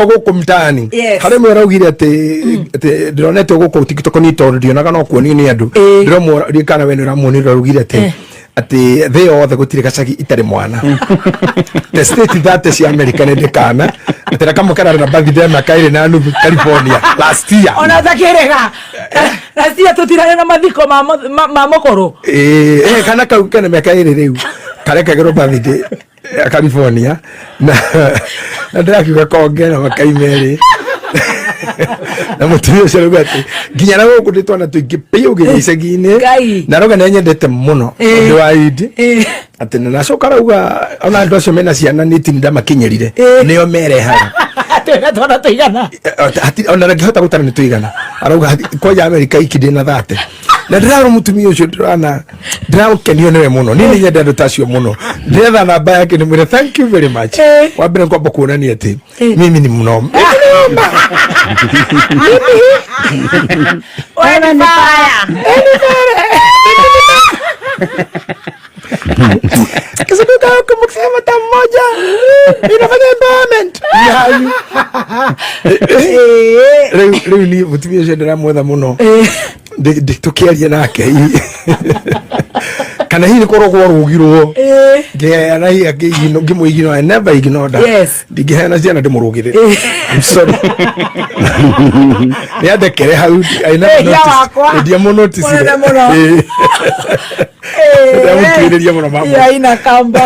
Gũkũ mtaani. Yes. Harĩ mwe araugire atĩ ndĩronete gũkũ TikTok ni tondũ ndionaga no kuonio nĩ andũ. Ndĩromwo kana we nĩ ũramuonire ũraugire atĩ thĩ yothe gũtirĩ gacagi itarĩ mwana, the state 30 cia America nĩ ndĩkana atĩ na kamwe kararĩ na birthday ya mĩaka 2.5 California last year. Ona ũtakĩrega racia tũtirarĩ na mathiko ma mũkũrũ. Ĩĩ, kana kau kena mĩaka 2 rĩu karekagĩrwo birthday ya California na ndĩrakiuga konge na makai merĩ na mũtumia ũcio arauga atĩ nginya na gũkũ ndĩ twana tũingĩ biũ nginya icagi-inĩ. Ngai. Na arauga nĩ anyendete mũno ũndũ wa Idi atĩ na nacoka arauga ona andũ acio mena ciana nĩ tini ndamakinyĩrire, nĩo merehaga. Twĩna twana tũigana? Ona ndangĩhota gũtara nĩ tũigana. Arauga kwanja Amerika iki ndĩ na 30 na ndĩrarora mũtumia ũcio, ndĩrana ndĩrakenio nĩwe mũno. Niĩ nĩ nyende andũ ta acio mũno. Ndĩretha namba yake nĩmwĩre thank you very much. Wa mbere ngwamba kuonania atĩ mimi ni mnoma. Wewe ni fire. Kizunguka huku mkisema ta mmoja inafanya empowerment yanyu. Rĩu niĩ mũtumia ũcio ndĩramwetha mũno. Tũkĩaria nake hihi kana hihi nĩ kũrogwo rũgirwo ngĩheana hihi ngĩmũ I never ignored her. Ndingĩheana ciana ndĩmũrũgĩre. I'm sorry, nĩ andekere hau. I never Wĩhia noticed. wakwa. Ndiamũnoticire. Mũnene mũno. Ndĩramũtuĩrĩria mũno mama. Iyo ina kamba.